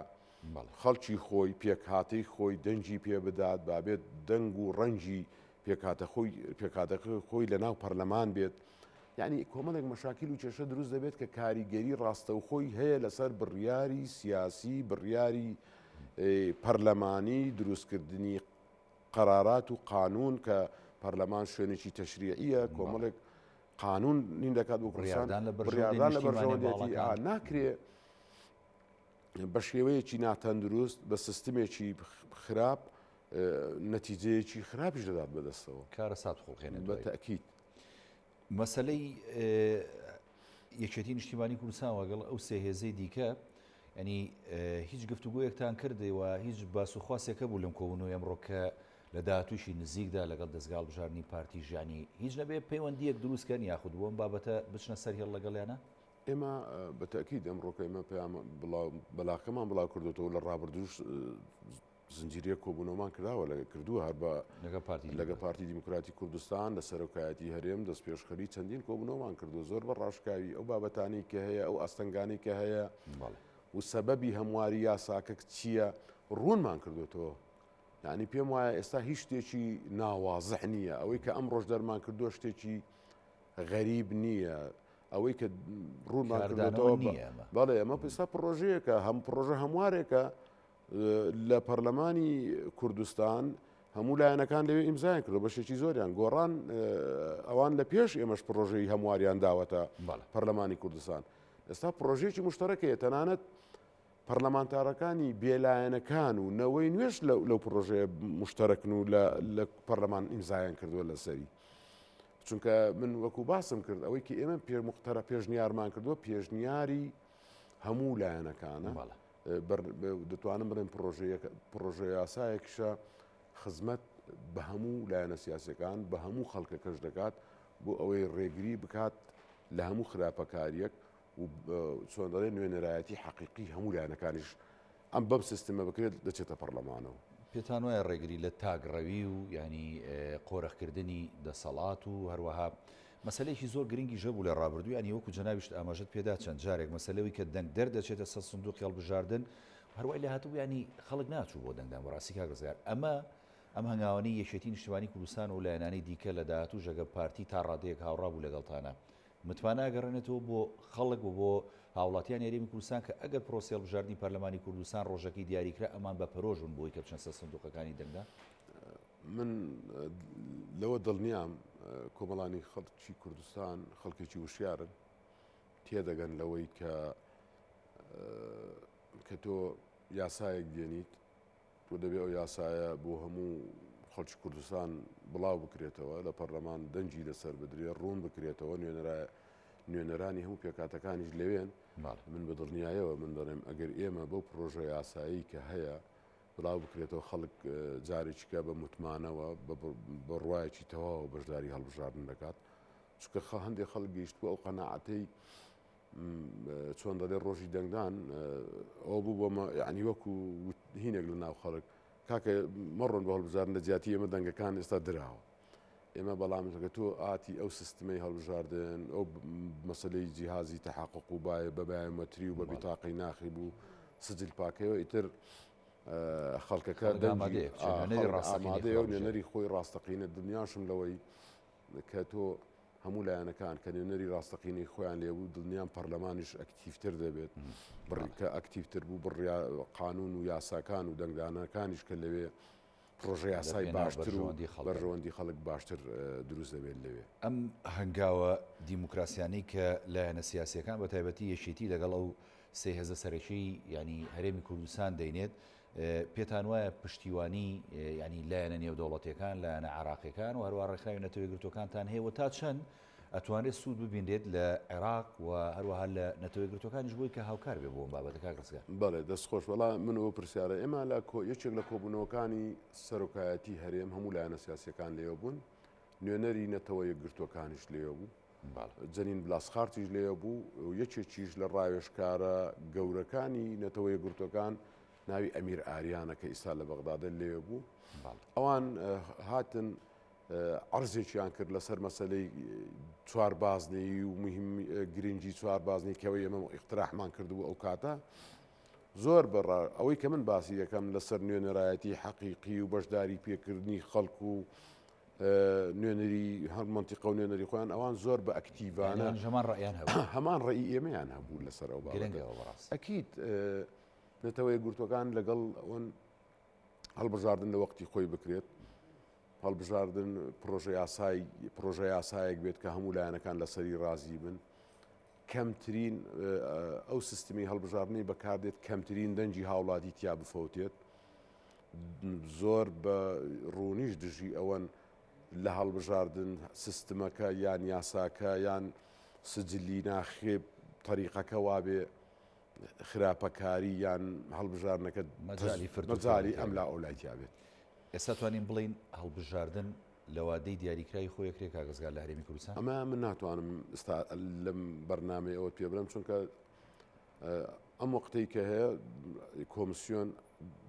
خەڵکی خۆی پێکهاتەی خۆی دەنگی پێ بدات با بێت دەنگ و ڕەنگی پێکهاتە خۆی پێکهاتەکە خۆی لە ناو پەرلەمان بێت یعنی کۆمەڵێک مەشاکیل و کێشە دروست دەبێت کە کاریگەری ڕاستەوخۆی هەیە لەسەر بڕیاری سیاسی بڕیاری پەرلەمانی دروستکردنی قەرارات و قانون کە پەرلەمان شوێنێکی تەشریعیە کۆمەڵێک قانون نین دەکات بۆ کوردستان بڕیاردان لە بەرژەوەندێتی ناکرێ بە شێوەیەکی ناتەندروست بە سیستمێکی خراپ نەتیجەیەکی خراپیش دەدات بەدەستەوە کارەسات خوڵقێنێت بە تەئکید. مەسەلەی یەکێتی نیشتیمانی کوردستان وەگەڵ ئەو سێ هێزەی دیکە ینی هیچ گفتوگۆیەکتان کردی و هیچ باس و خواسێکە بوو لەم کۆبوونەوەی ئەمڕۆ کە لە داهاتوویشی نزیکدا لەگەڵ دەزگا هەڵبژاردنی پارتیش یانی هیچ نەبێ پەیوەندییەک دروست کەن یاخود بۆ ئەم بابەتە بچنە سەر هێڵ لەگەڵیانا؟ ئێمە بە تەئکید ئەمڕۆکە ئێمە پەیام بڵاو بەلاغەکەمان بڵاو کردوێتەوە لە ڕابردووش زنجیرەیەک کۆبوونەوەمان کراوە لە کردووە هەر بە لەگەڵ پارتی لەگە پارتی دیموکراتی کوردستان لە سەرۆکایەتی هەرێم دەستپێشخەری چەندین کۆبوونەوەمان کردووە زۆر بە ڕاشکاوی ئەو بابەتانی کە هەیە ئەو ئاستەنگانی کە هەیە و سەبەبی هەمواری یاساکە چییە ڕوونمان کردوێتەوە یعنی پێم وایە ئێستا هیچ شتێکی ناوازح نییە ئەوەی کە ئەم ڕۆژ دەرمان کردووە شتێکی غەریب نییە ئەوەی کە ڕوونمان کردوێتەوە بەڵێ ئەمە پێستا پرۆژەیەکە هەم پرۆژە هەموارێکە لە پەرلەمانی کوردستان هەموو لایەنەکان لەوێ ئیمزایان کردو بەشێکی زۆریان گۆڕان ئەوان لە پێش ئێمەش پرۆژەی هەمواریان داوەتە پەرلەمانی کوردستان ئێستا پرۆژێکی مشتەرەکەیە تەنانەت پەرلەمانتارەکانی بێلایەنەکان و نەوەی نوێش لەو پرۆژەیە مشتەرەکن و لە پەرلەمان ئیمزایان کردووە لەسەری چونکە من وەکو باسم کرد ئەوەی کە ئێمە پێ مختەرە پێشنیارمان کردووە پێشنیاری هەموو لایەنەکانە دەتوانم بڵێم پڕۆژە یاسایەکیشە خزمەت بە هەموو لایەنە سیاسەکان بە هەموو خەڵکەکەش دەکات بۆ ئەوەی ڕێگری بکات لە هەموو خراپەکاریەک و چۆن دەڵێ نوێنەرایەتی حەقیقی هەموو لایەنەکانیش ئەم بەم سیستمە بکرێت دەچێتە پەرلەمانەوە. پێتان وایە ڕێگری لە تاکڕەوی و یانی قۆرخکردنی دەسەڵات و هەروەها مەسەلەیەکی زۆر گرنگیش هەبوو لە ڕابردوو یانی وەکو جەنابیشت ئاماژەت پێدا چەند جارێک مەسەلەوی کە دەنگدەر دەچێتە سەر سندوقی هەڵبژاردن هەروای لێ هاتبوو یانی خەڵک ناچوو بۆ دەنگدان بەڕاستی کاک ڕزگار ئەمە ئەم هەنگاوانەی یەکێتی نیشتمانی کوردستان و لایەنانی دیکە لە داهاتووش ئەگەر پارتی تا ڕادەیەک هاوڕا بوو لەگەڵتانە متمانە ئەگەڕێنێتەوە بۆ خەڵک و بۆ هاوڵاتیانی هەرێمی کوردستان کە ئەگەر پرۆسەی هەڵبژاردنی پەرلەمانی کوردستان ڕۆژەکەی دیاریکرا ئەمان بە پەرۆش بن بۆی کە بچنە سەر سندوقەکانی دەنگدان؟ من لەوە دڵنیام کۆمەڵانی خەڵکی کوردستان خەڵکێکی وشیارن تێدەگەن لەوەی کە کە تۆ یاسایەک دێنیت تۆ دەبێ ئەو یاسایە بۆ هەموو خەڵکی کوردستان بڵاو بکرێتەوە لە پەرلەمان دەنگی لەسەر بدرێ ڕوون بکرێتەوە نوێنەرا نوێنەرانی هەموو پێکاتەکانیش لەوێن من بە دڵنیایەوە من دەڵێم ئەگەر ئێمە بەو پرۆژە یاسایی کە هەیە بڵاو بکرێتەوە خەڵک جارێکیکە بە متمانەوە بە بڕوایەکی تەواوە بەشداری هەڵبژاردن دەکات چونکە خە هەندێک خەڵک گەیشتووە ئەو قەناعەتەی چۆن دەڵێ ڕۆژی دەنگدان ئەو بوو بۆمە یعنی وەکو هینێک لە ناو خەڵک کاکە مەڕۆن بە هەڵبژاردن لە جیاتی ئێمە دەنگەکان ئێستا دراوە ئێمە بەڵام کە تۆ ئاتی ئەو سیستمەی هەڵبژاردن ئەو مەسلەی جیهازی تەحقق و بایە بە بایۆمەتری و بە بیتاقی ناخی بوو سجل پاکەوە ئیتر خەڵکەکە ئامادەیە و نوێنەری خۆی ڕاستەقینە دڵنیاشم لەوەی کە تۆ هەموو لایەنەکان کە نوێنەری ڕاستەقینەی خۆیان لێبوو دڵنیام پەرلەمانیش ئەکتیڤتر دەبێت بڕیکە ئەکتیڤتر بوو بڕیا قانون و یاساکان و دەنگدانەکانیش کە لەوێ پڕۆژە یاسای باشتر و بەرژەوەندی خەڵک باشتر دروست دەبێت لەوێ. ئەم هەنگاوە دیموکراسیانەی کە لایەنە سیاسیەکان بە تایبەتی یەکێتی لەگەڵ ئەو سێ هێزە سەرەکیەی یانی هەرێمی کوردستان دەینێت پێتان وایە پشتیوانی یانی لایەنە نێودەوڵەتیەکان لایەنە عێراقیەکان و هەروەها ڕێکخراوی نەتەوە یەکگرتووەکانتان هەیە و تا چەند ئەتوانرێت سوود ببینرێت لە عێراق و هەروەها لە نەتەوە یەکگرتووەکانیش بۆی کە هاوکار بێ بۆ ئەم بابەتە کاک ڕزگار؟ بەڵێ دەست خۆش وەڵا من ئەو پرسیارە ئێمە لە کۆ یەکێک لە کۆبوونەوەکانی سەرۆکایەتی هەرێم هەموو لایەنە سیاسیەکان لێوە بوون نوێنەری نەتەوە یەکگرتووەکانیش لێوە بوو جەنین بلاسخارتیش لێوە بوو و یەکێکیش لە ڕاوێژکارە گەورەکانی نەتەوە یەکگرتووەکان ناوی ئەمیر ئاریانە کە ئیستا لە بەغدادە لێوە بوو ئەوان هاتن عەرزێکیان کرد لەسەر مەسەلەی چوار بازنەیی و مهم گرنگی چوار بازنەی کەوەی ئێمە ئیقتراحمان کردبوو ئەو کاتە زۆر بەڕ ئەوەی کە من باسی دەکەم لەسەر نوێنەرایەتی حەقیقی و بەشداری پێکردنی خەڵک و نوێنەری هەر منتیقە و نوێنەری خۆیان ئەوان زۆر بە ئەکتیڤانە هەمان ڕەئیان هەبوو هەمان ڕەئی ئێمەیان هەبوو لەسەر ئەو بابەتە بەڕاست ئەکید نەتەوە یەکگرتووەکان لەگەڵ ئەوەن هەڵبژاردن لە وەختی خۆی بکرێت هەڵبژاردن پرۆژە یاسای پرۆژە یاسایەک بێت کە هەموو لایەنەکان لەسەری ڕازی بن کەمترین ئەو سیستمی هەڵبژاردنی بەکاردێت کەمترین دەنگی هاوڵاتی تیا بفەوتێت زۆر بە ڕوونیش دژی ئەوەن لە هەڵبژاردن سیستمەکە یان یاساکە یان سجلی ناخێ تەریقەکە وابێ خراپەکاری یان هەڵبژاردنەکە مەجالی فرت و مەجالی ئەم لا ئەو لای تیا بێت. ئێستا توانین بڵێین هەڵبژاردن لە وادەی دیاریکراوی خۆی ئەکرێ کاک ڕزگار لە هەرێمی کوردستان؟ ئەمە من ناتوانم ئستا لەم بەرنامەی ئەوەت پێ بڵێم چونکە ئەم وەختەی کە هەیە کۆمسیۆن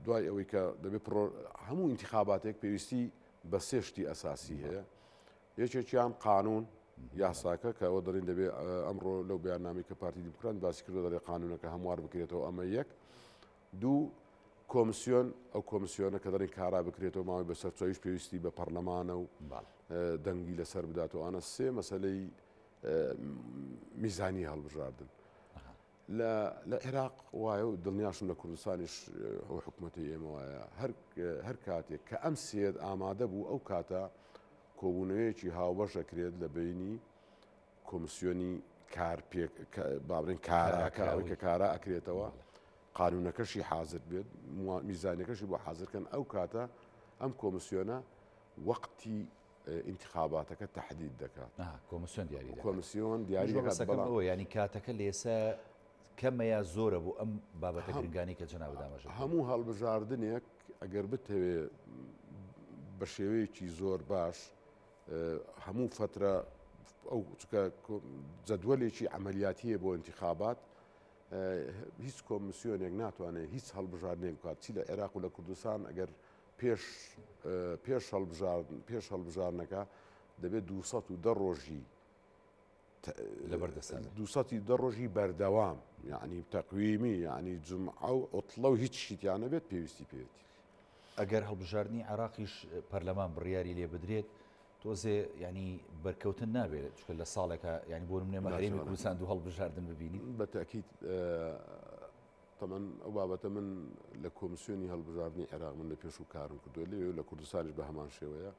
دوای ئەوەی کە دەبێت پرۆ هەموو ئینتخاباتێک پێویستی بە سێ شتی ئەساسی هەیە یەکێکیان قانون یاساکە کە ئەوە دەڵێن دەبێ ئەمڕۆ لەو بەیاننامەی کە پارتی دیموکرات باسی کردو دەڵێ قانونەکە هەموار بکرێتەوە ئەمە یەک دوو کۆمسیۆن ئەو کۆمسیۆنە کە دەڵێن کارا بکرێتەوە ماوەی بەسەر چۆیش پێویستی بە پەرلەمانە و دەنگی لەسەر بداتەوە ئەوانە سێ مەسلەی میزانی هەڵبژاردن لە لە عێراق وایە و دڵنیاشم لە کوردستانیش ئەو حکوومەتی ئێمە وایە هەر هەر کاتێک کە ئەم سێت ئامادە بوو ئەو کاتە کۆبوونەوەیەکی هاوبەش ئەکرێت لە بینی کۆمسیۆنی کار پێ بابرێن کاراکە ئەوەی کە کارا ئەکرێتەوە قانونەکەشی حاضر بێت میزانەکەشی بۆ حاضرکەن ئەو کاتە ئەم کۆمسیۆنە وەقتی ئینتخاباتەکە تەحدید دەکات. کۆمسیۆن دیاری دەکات. کۆمسیۆن دیاری دەکات بەڵام ئەوە یانی کاتەکە لە ئێستا کەمە یا زۆرە بۆ ئەم بابەتە گرنگانەی کە جەنابت ئاماژەت پێ هەموو هەڵبژاردنێک ئەگەر بتەوێ بە شێوەیەکی زۆر باش هەموو فترە ئەو چکە جەدوەلێکی عملیاتیە بۆ انتخابات هیچ کۆمسیۆنێک ناتوانێت هیچ هەڵبژاردنێک بکات چی لە عێراق و لە کوردستان ئەگەر پێش پێش هەڵبژاردن پێش هەڵبژاردنەکە دەبێت 210 ڕۆژی لەبەردەستان 210 ڕۆژی بەردەوام یعنی تەقویمی یعنی جمعە و عوتڵە و هیچ شتیانە بێت پێویستی پێێتی. ئەگەر هەڵبژاردنی عێراقیش پەرلەمان بڕیاری لێ بدرێت تۆزێ ینی بەرکەوتن نابێت چکە لە ساڵێکە ینی بۆ نمونە هەرێمی کوردستان دوو هەڵبژاردن ببینی بە تاکید تەبعەن ئەو بابەتە من لە کۆمسیۆنی هەڵبژاردنی عێراق من لە پێشوو کارم کردووە لەوێ و لە کوردستانیش بە هەمان شێوەیە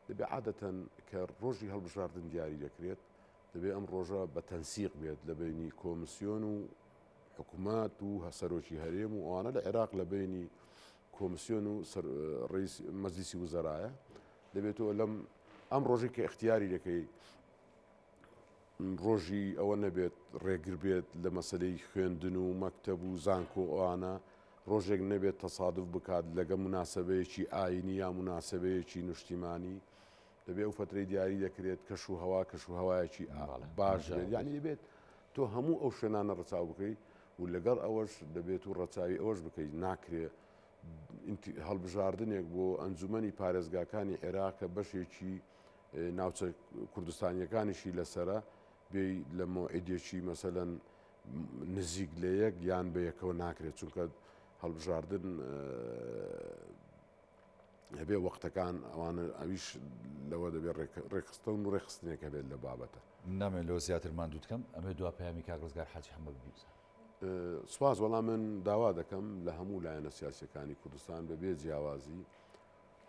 دەبێ عادەتەن کە ڕۆژی هەڵبژاردن دیاری دەکرێت دەبێ ئەم ڕۆژە بە تەنسیق بێت لە بینی کۆمسیۆن و حکوومەت و سەرۆکی هەرێم و ئەوانە لە عێراق لە بینی کۆمسیۆن و ڕئیس مەجلیسی وزەرایە دەبێتەوە لەم ئەم ڕۆژی کە اختیاری دەکەی ڕۆژی ئەوە نەبێت ڕێگر بێت لە مەسەلەی خوێندن و مەکتەب و زانکۆ ئەوانە، ڕۆژێک نەبێت تەسادف بکات لەگە موناسەبەیەکی ئاینی یا موناسەبەیەکی نوشتیمانی، دەبێت ئەو فەترەی دیاری دەکرێت کەش و هەوا کەش و هەوایەکی باش بێت، یانی دەبێت تۆ هەموو ئەو شوێنانە ڕەچاو بکەیت و لەگەڵ ئەوەش دەبێت و ڕەچاوی ئەوەش بکەیت ناکرێ هەڵبژاردنێک بۆ ئەنجومەنی پارێزگاکانی عێراق کە بەشێکی ناوچە کوردستانیەکانیشی لەسەرە بێی لە مۆعیدێکی مەسەلەن نزیک لە یەک یان بە یەکەوە ناکرێت چونکە هەڵبژاردن هەبێ وەختەکان ئەوانە ئەویش لەوە دەبێت ڕێکخستە و ڕێکخستنێک هەبێت لە بابەتە. نامەوێت لەوە زیاتر ماندووت کەم ئەمەوێت دوا پەیامی کاک ڕزگار حاجی حەمە ببیستم. سوپاس وەڵا من داوا دەکەم لە هەموو لایەنە سیاسیەکانی کوردستان بەبێ جیاوازی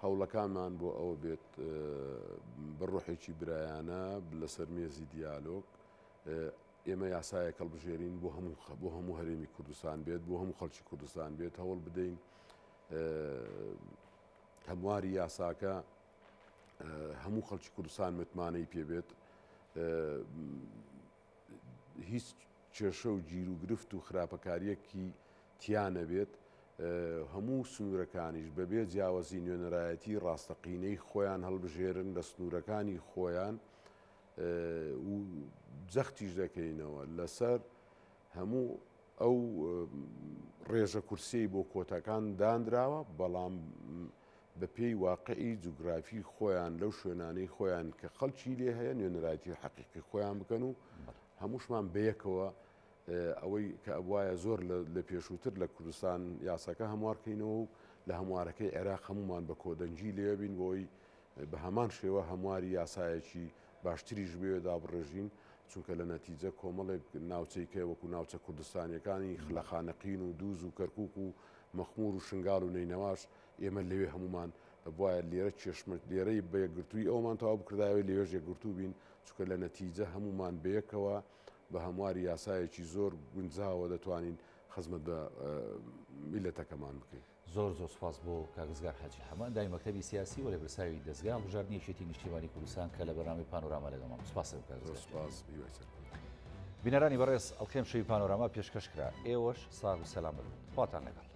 هەوڵەکانمان بۆ ئەوە بێت بە ڕۆحێکی برایانە لەسەر مێزی دیالۆگ ئێمە یاسایەک هەڵبژێرین بۆ هەموو بۆ هەموو هەرێمی کوردستان بێت بۆ هەموو خەڵکی کوردستان بێت هەوڵ بدەین هەمواری یاساکە هەموو خەڵکی کوردستان متمانەی پێبێت هیچ کێشە و گیروگرفت و خراپەکارییەکی تیا نەبێت، هەموو سنوورەکانیش بەبێ جیاوازی نوێنەرایەتی ڕاستەقینەی خۆیان هەڵبژێرن لە سنوورەکانی خۆیان و جەختیش دەکەینەوە لەسەر هەموو ئەو ڕێژە کورسیەی بۆ کۆتاکان دانراوە، بەڵام بەپێی واقعی جوگرافی خۆیان لەو شوێنانەی خۆیان کە خەڵکی لێ هەیە نوێنەرایەتی حەقیقی خۆیان بکەن و هەمووشمان بەیەکەوە ئەوەی کە ئەبوایە زۆر لە پێشووتر لە کوردستان یاساکە هەموارکەینەوە و لە هەموارەکەی عێراق هەمومان بە کۆدەنگی لێ بین بۆی بە هەمان شێوە هەمواری یاسایەکی باشتریش بێ دابڕێژین چونکە لە نەتیجە کۆمەڵێک ناوچەی کە وەکو ناوچە کوردستانیەکانی لە خانەقین و دووز و کەرکک و مەخمور و شنگال و نەینەواش ئێمە لەوێ هەمومان دەبوایە لێرە کێشمە لێرەی بە یەکگرتووی ئەومان تەواو بکردایەوە لەوێش یەکگرتوو بین چونکە لە نەتیجە هەمومان بەیەکەوە بە هەمواری یاسایەکی زۆر گونجاوە دەتوانین خزمەت بە میللەتەکەمان بکەین. زۆر زۆر سوپاس بۆ کاک ڕزگار حاجی حەمە ئەندامی مەکتەبی سیاسی و لێپرسراوی دەزگای هەڵبژاردنی یەکێتی نیشتیمانی کوردستان کە لە بەرنامەی پانۆراما لەگەڵمان بوو. سوپاس دەکەم کاک زۆر ڕزگار. سوپاس هیوای سەرکەوتن. بینەرانی بەڕێز ئەڵقەی ئەمشەوی پانۆراما پێشکەش کرا. ئێوەش ساغ و سەلامەت بن. خواتان لەگەڵ.